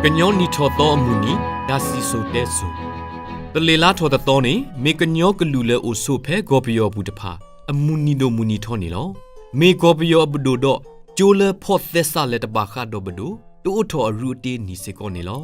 ကညီနံၣ်ထီၣ်သီအမုၢ်နံၤ တၢ်စံၣ်စိၤတဲစိၤ. သလ့ၤလါထီၣ်သသီန့ၣ် မ့ၢ်ကညီကလုာ်လၢအိၣ်ဆိးဖဲကီၢ်ပယီၤအပူၤတဖၣ် အမုၢ်နံၤဒိၣ်မုၢ်နံၤထီန့ၣ်လီၤ. မ့ၢ်ကီၢ်ပယီၤအပဒိၣ်ဒီး ကၠိလၢဖီၣ်သဲစးလၢၤတဘၣ်ဃးဒီးပဒိၣ် တအိးထီၣ်အရူအတ့နံၣ်စ့ၢ်ကီးန့ၣ်လီၤ.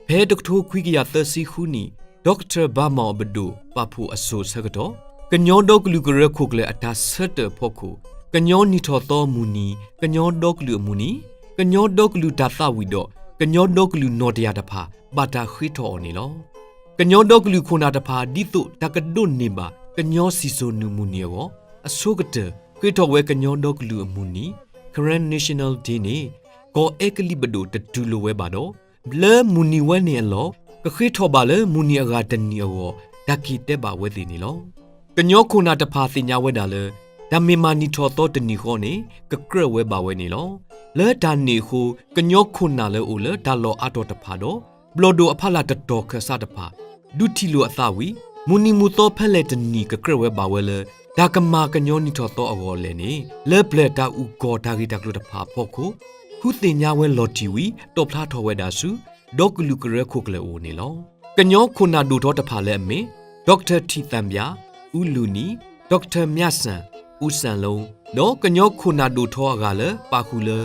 ဖဲတကထိခွံကယၤသၢဆံဃုနံၣ် ဒီကထၢၣ်ဘါမၤအီၤပဒိၣ်ပာ်ဖှိၣ်အစိၣ်အဆၢကတီၢ် ကညီဒီကလုာ်ကရၢခိၣ်ကျၢၢ်အတၢ်ဆၢထၢၣ်အဖီခိၣ် ကညီနံၣ်ထီၣ်သီအမုၢ်နံၤ ကညီဒီကလုာ်အမုၢ်နံၤ ကညီဒီကလုာ်တၢ်သးဝံၣ်ဒီး ကညီဒီကလုာ်နီၣ်တယၢ်တဖၣ် ဘၣ်တၢ်ဃ့ထီၣ်အီၤန့ၣ်လီၤ. ကညီဒီကလုာ်ခိၣ်နၢ်တဖၣ် ဒ်သိးတၢ်ကဒိးန့ၢ်ဘၣ် ကညီစံၣ်စိၤနုာ်မုၢ်နံၤအဂီၢ် အဆိကတၢၢ် ဃ့ထီၣ်ဝဲကညီဒီကလုာ်အမုၢ်နံၤ Karen National Day န့ၣ် ကီၢ်အဲကလံးပဒိၣ်တတူၢ်လိာ်ဝဲဘၣ်ဒီး လၢမုၢ်နံၤဝဲန့ၣ်အလီၢ် ကဃ့ထီၣ်ဘၣ်လၢမုၢ်နံၤအဂၤတနံၣ်အဂီၢ် တၢ်က့ၤတဲဘၣ်ဝဲသ့ၣ်န့ၣ်လီၤ. ကညီခိၣ်နၢ်တဖၣ်သ့ၣ်ညါဝဲဒၣ်လၢ တၢ်မ့ၢ်မၤနံၣ်ထီၣ်သီတနံၣ်ဃီန့ၣ် ကကြၢးဝဲဘၣ်ဝဲန့ၣ်လီၤ. လၢတၢ်န့ၣ်အဃိ ကညီခိၣ်နၢ်လၢအိၣ်လၢတၢ်လီၢ်အါတီၤတဖၣ်ဒီး ဘျီၣ်ဒိၣ်အဖီလာ်တတီၤခၢၣ်စးတဖၣ် ဒုးထံၣ်လိာ်အသးဝံၤ မုၢ်နံၤမုၢ်သီဖဲလဲၣ်တနံၣ်ကကြၢးဝဲဘၣ်ဝဲလၢ တၢ်ကမၤကညီနံၣ်ထီၣ်သီအဂီၢ်လဲၣ်န့ၣ် လၢပျၢၤတၢ်အုၣ်ကီၤတၢ်ဂ့ၢ်တၢ်ကျိၤတဖၣ်အဖီခိၣ် ဃုသ့ၣ်ညါဝဲလီၤတံၢ်ဝံၤ တီၣ်ဖျါထီၣ်ဝဲဒၣ်ဆူ ဒီကလုာ်ကရၢခိၣ်ကျၢၢ်အအိၣ်န့ၣ်လီၤ. ကညီခိၣ်နၢ်ဒိၣ်ထီတဖၣ်လၢအမ့ၢ် ဒီကထၢၣ်ထံၣ်သၣ်ဘၠၣ် အူလူၢ်နံၣ်, ဒီကထၢၣ်မျၢ်စၣ် အူစၣ်လိ ဒီးကညီခိၣ်နၢ်ဒိၣ်ထီအဂၤလၢပာ်ဃုာ်လၢ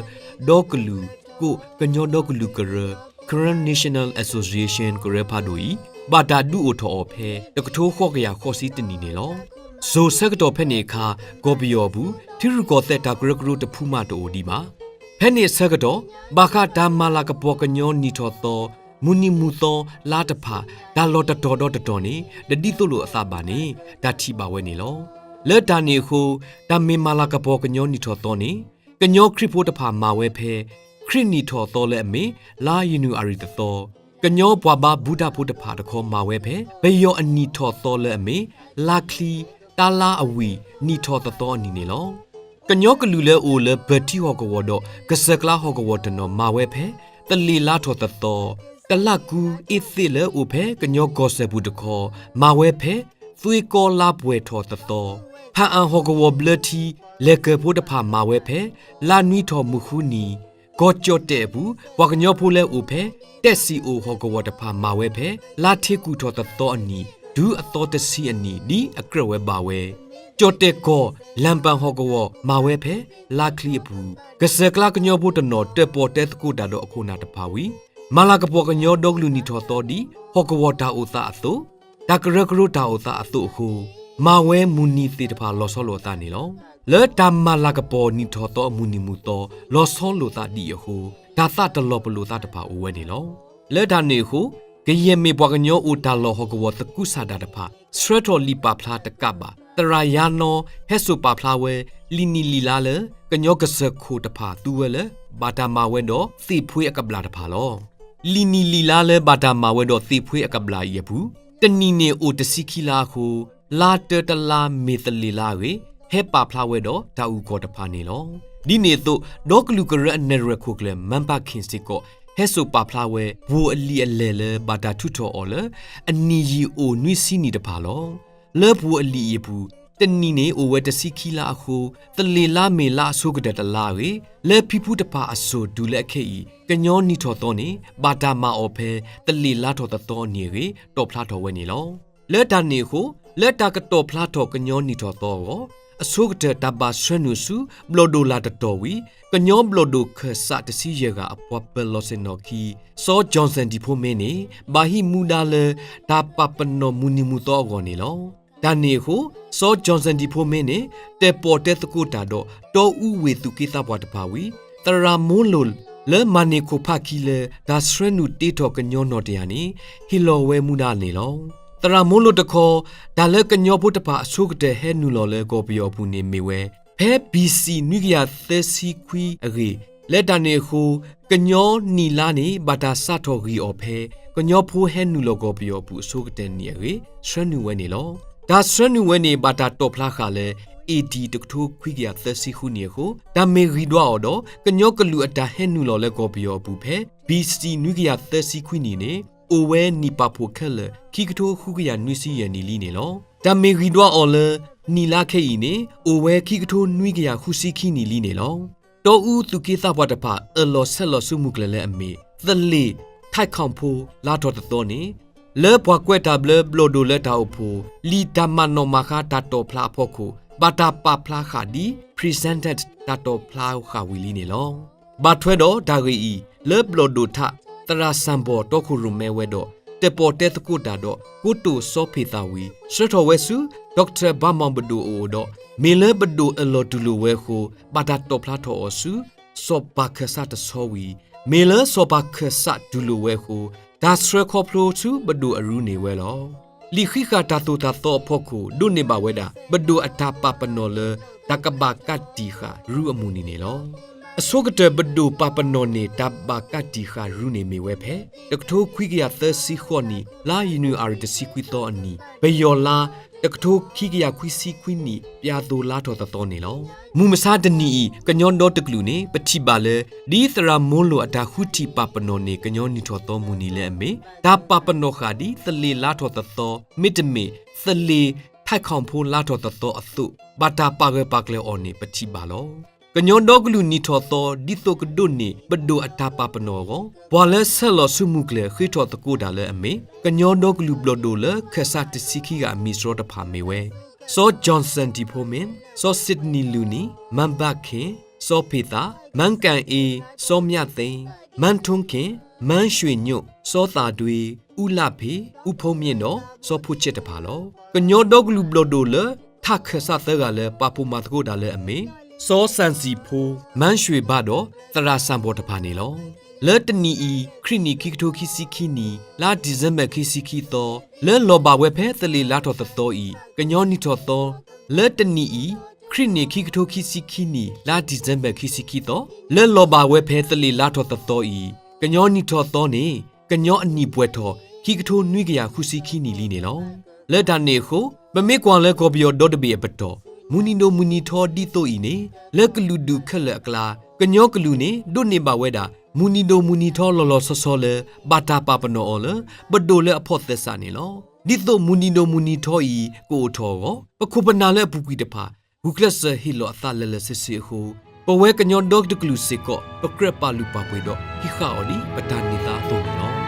ဒီကလုာ် ကိးကညီဒီကလုာ်ကရၢ Karen National Association ကရၢဖးဒိၣ်အံၤ ဘၣ်တၢ်ဒုးအိၣ်ထီၣ်အီၤဖဲ တကထိဃိးကယၤဃိးဆံတနံၣ်န့ၣ်လီၤ. စိၤဆၢကတီၢ်ဖဲန့ၣ်အခါ ကီၢ်ပယီၤအပူၤ ထံရူၢ်ကီၢ်သဲးတၢ်ကရၢကရိတဖုမးတအိၣ်ဒံးဘၣ်. ဖဲန့ၣ်အဆၢကတီၢ် ဘၣ်ဃးတၢ်မၤလၤကပီၤကညီနံၣ်ထီၣ်သီ မုၢ်နံၤမုၢ်သီလါတဖၣ် တၢ်လီၢ်တတီၤဒီးတတီၤန့ၣ် တဒ်သိးလိာ်အသးဘၣ်န့ၣ် တၢ်ထံၣ်ဘၣ်ဝဲန့ၣ်လီၤ. လၢတၢ်န့ၣ်အဃိ တၢ်မ့ၢ်မၤလၤကပီၤကညီနံၣ်ထီၣ်သီန့ၣ် ကညီခရံာ်ဖိတဖၣ်မၤဝဲဖဲ ခရံာ်နံၣ်ထီၣ်သီလၢအမ့ၢ် လါယနူၤအါရံၤတသီ, ကညီပှၤဘါဘူးတၢ်ဖိတဖၣ်တခီမၤဝဲဖဲ ပယီၤအနံၣ်ထီၣ်သီလၢအမ့ၢ် လါချံ တၢလါအဝံၣ် နံၣ်ထီၣ်သသီအနံၤန့ၣ်လီၤ. ကညီကလုာ်လၢအိၣ်လၢပၢၤထံဟီၣ်ကဝီၤဒီး ကစၢၢ်ကျါဟီၣ်ကဝီၤတနီၤမၤဝဲဖဲ သလ့ၤလါထီၣ်သသီ, တလၢ်ကူ အ့သ့ၣ်လၢအိၣ်ဖဲကညီကီၢ်စၢၢ်ပူၤတခီ မၤဝဲဖဲ သွ့ကီလါပှဲၤထီၣ်သသီ, ဖၣ်အၣ်ဟီၣ်ကဝီၤဘျၢထံ လဲၤကၢၢ်ဖိတဖၣ်မၤဝဲဖဲ လါနွံထီၣ်မုၢ်ဃုနံၤ, ကီၢ်ကၠီၣ်တဲၣ်အပူၤ ပှၤကညီဖိလၢအိၣ်ဖဲ တဲၣ်စံၣ်အိၣ်ဟီၣ်ကဝီၤတဖၣ်မၤဝဲဖဲ လါထ့ကူၣ်ထီၣ်သသီအနံၤ တုၤအသီတဆံအနံၤ ဒ်အကြၢးဝဲဘၣ်ဝဲ, ကၠီၣ်တဲၣ်ကီၢ် လၣ်ပၣ်ဟီၣ်ကဝီၤ မၤဝဲဖဲ လါချံအပူၤ ကစၢၢ်ကျါကညီဖိတနီၤ တၢၣ်ပီၣ်တဲသကိးတၢ်ဒီးအခိၣ်နၢ်တဖၣ်ဝံၤ မၤလၤကပီၤကညီဒီကလုာ်နံၣ်ထီၣ်သီဒ် ဟီၣ်ကဝီၤတၢ်အိၣ်သးအသိး, တၢ်ကရၢကရိတၢ်အိၣ်သးအသိးအဃိ မၤဝဲမုၢ်နံၤသ့ၣ်တဖၣ်လီၤဆီလိာ်အသးန့ၣ်လီၤ. လၢတၢ်မၤလၤကပီၤနံၣ်ထီၣ်သီအမုၢ်နံၤမုၢ်သီ လီၤဆီလိာ်သးဒ်အံၤအဃိ တၢ်သးတလီၤပလိာ်သးတဖၣ်အိၣ်ဝဲန့ၣ်လီၤ. လၢတၢ်န့ၣ်အဃိ ကယဲၢ်မ့ၢ်ပှၤကညီအိၣ်တၢ်လီၢ်ဟီၣ်ကဝီၤသကုၤဆးဒးတဖၣ် ဆှၢထီၣ်လံာ်ပာ်ဖျါတကးဘၣ် သရၣ်ယါနီ ဟဲစိာ်ပာ်ဖျါဝဲ လံာ်နံၣ်လံာ်လါလၢ ကညီကစၢၢ်ခိၣ်တဖၣ်သူဝဲလၢ ဘၣ်တၢ်မၤဝဲဒီးသ့ၣ်ဖှ့အကဘျၣ်တဖၣ်လီၤ. လံာ်နံၣ်လံာ်လါလၢဘၣ်တၢ်မၤဝဲဒီးသ့ၣ်ဖှ့အကဘျၣ်အံၤအပူၤ တနံၣ်န့ၣ်အိၣ်တဆံခံလါအဃိ လါတၢတလါမ့ၢ်သလ့ၤလါအဂ့ၢ် ဟဲပာ်ဖျါဝဲဒီးတၢ်အုၣ်ကီၤတဖၣ်န့ၣ်လီၤ. ဒ်န့ၣ်အသိး ဒီကလုာ်ကရၢအနဲၣ်ရွဲၣ်ခိၣ်ကျၢၢ် မၢ်ပၣ်ခ့ၣ်စ့ၢ်ကီး ဟဲစိာ်ပာ်ဖျါဝဲ ပှိၤအလံာ်အလဲၢ်လၢဘၣ်တၢ်ထုးထီၣ်အီၤလၢ အနံၣ်ယံာ်အိၣ်နွံဆံနံၣ်တဖၣ်လီၤ. လၢပှိၤအလံာ်အံၤအပူၤ တနံၣ်န့ၣ်အိၣ်ဝဲတဆံခံလါအဃိ သလ့ၤလါမ့ၢ်လါအဆိကတၢၢ်တလါအဂ့ၢ် လၢဖံဖုတဖၣ်အစိၤတုၤလၢအခဲအံၤ ကညီနံၣ်ထီၣ်သီန့ၣ် ဘၣ်တၢ်မၤအီၤဖဲ သလ့ၤလါထီၣ်သသီအနံၤအဂ့ၢ် တီၣ်ဖျါထီၣ်ဝဲန့ၣ်လီၤ. လၢတၢ်န့ၣ်အဃိ လၢတၢ်ကတီၣ်ဖျါထီၣ်ကညီနံၣ်ထီၣ်သီအဂီၢ် အဆိကတၢၢ်တၢ်ဘၣ်ဆှၢနုာ်ဆူ ဘျီၣ်ဒိၣ်လၢ်တတီၤဝံၤ ကညီဘျီၣ်ဒိၣ်ခၢၣ်စးတဆံယဲၢ်ဂၤအပှၤပၢၤလီၢ်ဆ့ၣ်နီၤခံ စီၤကၠီၣ်စဲၣ်ဒံၣ်ဖိမ့ၢ်န့ၣ် ဘၣ်ဟံးမူဒါလၢ တၢ်ပာ်ပနီၣ်မုၢ်နံၤမုၢ်သီအဂီၢ်န့ၣ်လီၤ. တၢ်န့ၣ်အဃိ စီၤကၠီၣ်စဲၣ်ဒံၣ်ဖိမ့ၢ်န့ၣ် တၢၣ်ပီၣ်တဲသကိးတၢ်ဒီး တီအူဝ့ၢ်သူၣ်က့သးပှၢ်တဖၣ်ဝံၤ သရၣ်မိလိၣ် လၢမၤန့ၢ်ခိၣ်ဖးခံလၢ တၢ်ဆှၢနုာ်တ့ထီၣ်ကညီနီၣ်တယၢ်န့ၣ် ဟ့ၣ်လီၤဝဲမူဒါန့ၣ်လီၤ. သရၣ်မိလိၣ်တခီ တၢ်လၢကညီဖိတဖၣ်အဆိကတၢၢ်ဟဲနုာ်လီၤလၢကီၢ်ပယီၤအပူၤန့ၣ်မ့ၢ်ဝဲ ဖဲ ဘီၣ်စံၣ် နွံကယၤသၢဆံခွံအဂ့ၢ် လၢတၢ်န့ၣ်အဃိ ကညီနံၣ်လါန့ၣ် ဘၣ်တၢ်စးထီၣ်ဂံၢ်အီၤဖဲ ကညီဖိဟဲနုာ်လီၤကီၢ်ပယီၤအပူၤအဆိကတၢၢ်နံၣ်အဂ့ၢ် ဆှၢနုာ်ဝဲန့ၣ်လီၤ. တၢ်ဆှၢနုာ်ဝဲန့ၣ် ဘၣ်တၢ်တီၣ်ဖျါဃာ်လၢ အ့ၣ်ဒံၣ် တကထိခွံကယၤသၢဆံဃုနံၣ်အဃိ တၢ်မ့ၢ်ဂံၢ်ဒွးအီၤဒီး ကညီကလုာ်အတၢ်ဟဲနုာ်လီၤလၢကီၢ်ပယီၤအပူၤဖဲ ဘီၣ်စံၣ် နွံကယၤသၢဆံခွံနံၣ်န့ၣ် အိၣ်ဝဲနံၣ်ပာ်ဖှိၣ်ခဲလၢာ် ခံကထိဃုကယၤနွံဆံယဲၢ်နံၣ်လံန့ၣ်လီၤ. တၢ်မ့ၢ်ဂံၢ်ဒွးအီၤလၢ နံၣ်လါခဲအံၤန့ၣ် အိၣ်ဝဲခံကထိနွံကယၤဃုဆံခံနံၣ်လံန့ၣ်လီၤ. တီအူသူၣ်က့သးပှၢ်တဖၣ် အၢၣ်လီၤဆဲးလီၤဆူမုၢ်ကျၢၢ်လၢအမ့ၢ် သလ့ၣ် ထၢၣ်ခီၣ်ဖိလါထီၣ်တသီန့ၣ် လၢပှၤကွဲးတၢ်ဘျၢဘျီၣ်ဒိၣ်လၢတၢ်အိၣ်ဖှိၣ် လံာ်တၢ်မၤနီၣ်မၤဃါတၢ်တီၣ်ဖျါအဖီခိၣ် ဘၣ်တၢ်ပာ်ဖျါဃာ်ဒ် presented တၢ်တီၣ်ဖျါဃာ်ဝံၤလံန့ၣ်လီၤ. ဘၣ်ထွဲဒီးတၢ်ဂ့ၢ်အံၤ လၢဘျီၣ်ဒိၣ်ထၣ် သရၣ်စၣ်ဘီၣ်တီခိၣ်ရိၣ်မဲဝဲဒီး တၢၣ်ပီၣ်တဲသကိးတၢ်ဒီး ကိတိာ်စီၤဖ့ၣ်သၣ်ဝံၤ ဆှၢထီၣ်ဝဲဆူ Doctor ဘါမီၣ်ပဒိၣ်အအိၣ်ဒီး မ့ၢ်လၢပဒိၣ်အလီၢ်တူၢ်လိာ်ဝဲအဃိ ဘၣ်တၢ်တီၣ်ဖျါထီၣ်အီၤဆူ စီၤပၤခၢၣ်စးတဆီဝံၤ မ့ၢ်လၢစီၤပၤခၢၣ်စးတူၢ်လိာ်ဝဲအဃိ တၢ်ဆှၢခီဖျိဆူပဒိၣ်အရူန့ၣ်ဝဲလီၤ. လံာ်ဃံးဃာ်တၢ်သိၣ်တၢ်သီအဖီခိၣ် ဒိးန့ၢ်ဘၣ်ဝဲဒၣ် ပဒိၣ်အတၢ်ပာ်ပနီၣ်လၢ တၢ်ကဘၣ်ကးတံာ်ဃာ်ရူအမုၢ်နံၤန့ၣ်လီၤ. အဆိကတၢၢ်ပဒိၣ်ပာ်ပနီၣ်န့ၢ် တၢ်ဘၣ်ကးတံာ်ဃာ်ရူန့ၣ်မ့ၢ်ဝဲဖဲ တကထိခွံကယၤသၢဆံဃိးနံၣ် လါယနူၤအါရံၤတဆံခွံသီအနံၤ ပယီၤလါ တကထိခံကယၤခွံဆံခွံနံၣ် ပျၢ်သိလါထီၣ်တသီန့ၣ်လီၤ. မုၢ်မဆါတနံၤအံၤ ကညီဒီတကလုာ်န့ၣ် ပထံၣ်ဘၣ်လၢ ဒ်သရၣ်မိလိာ်အတၢ်ဃုထံၣ်ပာ်ပနီၣ်န့ၢ် ကညီနံၣ်ထီၣ်သီမုၢ်နံၤလၢအမ့ၢ် တၢ်ပာ်ပနီၣ်ဃာ်ဒ်သလ့ၤလါထီၣ်တသီ မ့တမ့ၢ် သလ့ၤထၢၣ်ခီၣ်ဖိလါထီၣ်တသီအသိး ဘၣ်တၢ်ပာ်ဂၢၢ်ပာ်ကျၢၤအီၤန့ၣ် ပထံၣ်ဘၣ်လီၤ. ကညီဒီကလုာ်နံၣ်ထီၣ်သီ ဒ်သိးကဒိးန့ၢ် ပဒိၣ်အတၢ်ပာ်ပနီၣ်အဂီၢ် ပှၤလၢဆဲးလီၤဆူမုၢ်ကျၢၤ ဃ့ထီၣ်သကိးတၢ်လၢအမ့ၢ် ကညီဒီကလုာ်ဘျီၣ်ဒိၣ်လၢခၢၣ်စးတဆံခံဂၤအမံၤစရီတဖၣ်မ့ၢ်ဝဲ စီၤ Johnson တံၤဖိမ့ၢ်, စီၤ Sidney လူနံ, စီၤဖ့ၣ်သၣ်, မၢကၣ်အ့, စီၤမျၣ်သ့, မၢထိၣ်ခ့ၣ်, မၢရွှ့ၣ်ညိၣ်, စီၤသးဒွ့, အူလၣ်ဖ့း, အူဖိမ့ၣ်ဒီး စီၤဖိဆဲးတဖၣ်လီၤ. ကညီဒီကလုာ်ဘျီၣ်ဒိၣ်လၢ ထၣ်ခၢၣ်စးသၢဂၤလၢ ပာ်ဖှိၣ်မၤသကိးတၢ်လၢအမ့ၢ် စီၤစၣ်စံၣ်ဖိ, မၢရွှ့ၣ်ဘါဒီး သရၣ်စၣ်ဘီၣ်တဖၣ်န့ၣ်လီၤ. လၢတနံၣ်အံၤ ခရံာ်နံၣ်ခံကထိခံဆံခံနံၣ် လါဒံၣ်စ့ဘၢၣ်ခံဆံခံသီ လၢလီၤဘၣ်ဝဲဖဲသလ့ၤလါထီၣ်တသီအံၤ ကညီနံၣ်ထီၣ်သီ လၢတနံၣ်အံၤ ခရံာ်နံၣ်ခံကထိခံဆံခံနံၣ် လါဒံၣ်စ့ဘၢၣ်ခံဆံခံသီ လၢလီၤဘၣ်ဝဲဖဲသလ့ၤလါထီၣ်တသီအံၤ ကညီနံၣ်ထီၣ်သီန့ၣ် ကညီအနံၣ်ပှဲၤထီၣ် ခံကထိနွံကယၤဃုဆံခံနံၣ်လံန့ၣ်လီၤ. လၢတၢ်န့ၣ်အဃိ ပမ့ၢ်ကွၢ်လၢကီၢ်ပယီၤဒီတဘ့ၣ်အပတီၢ် မုၢ်နံၤဒိၣ်မုၢ်နံၤထီဒ်သိးအံၤန့ၣ် လၢကလုာ်ဒူၣ်ခဲလၢာ်အကျါ ကညီကလုာ်န့ၣ် ဒိးန့ၢ်ဘၣ်ဝဲဒၣ် မုၢ်နံၤဒိၣ်မုၢ်နံၤထီလီၤလီၤဆီဆီလၢ ဘၣ်တၢ်ပာ်ပနီၣ်အီၤလၢ ပဒိၣ်လၢအဖီၣ်သဲစးန့ၣ်လီၤ. ဒ်သိးမုၢ်နံၤဒိၣ်မုၢ်နံၤထီအံၤ ကအိၣ်ထီၣ်အဂီၢ် ပခိၣ်ပနၢ်လၢအပူၤကွံာ်တဖၣ် ဂုာ်ကျဲးစၢးဟ့ၣ်လီၤအသးလၢာ်လၢာ်ဆ့ဆ့အဃိ ပဝဲကညီဒီတကလုာ်စ့ၢ်ကီး ပကြၢးပာ်လုၢ်ပာ်ပှ့ၤဒီး ဟံးဃာ်အီၤဒ်ပတၢ်န့ၢ်သါအသိးန့ၣ်လီၤ.